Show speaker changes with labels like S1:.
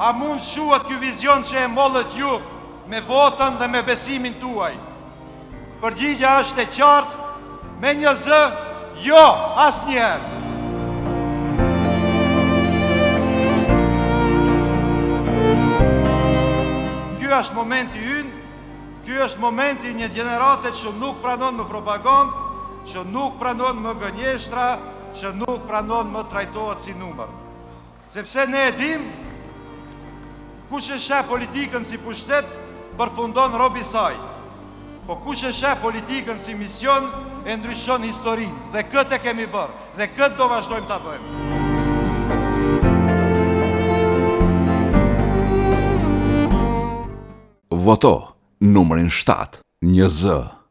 S1: A mund shuhet ky vizion që e mbollët ju me votën dhe me besimin tuaj? Përgjigja është e qartë, me një zë, jo, asnjëherë. Ky është momenti ynë, ky është momenti i një gjenerate që nuk pranon më propagandë, që nuk pranon më gënjeshtra, që nuk pranon më trajtohet si numër. Sepse ne e dimë, kush e sheh politikën si pushtet, përfundon rob i saj. Po kush e sheh politikën si mision, e ndryshon historinë. Dhe këtë e kemi bërë, dhe këtë do vazhdojmë ta bëjmë.
S2: Voto numrin 7, një zë.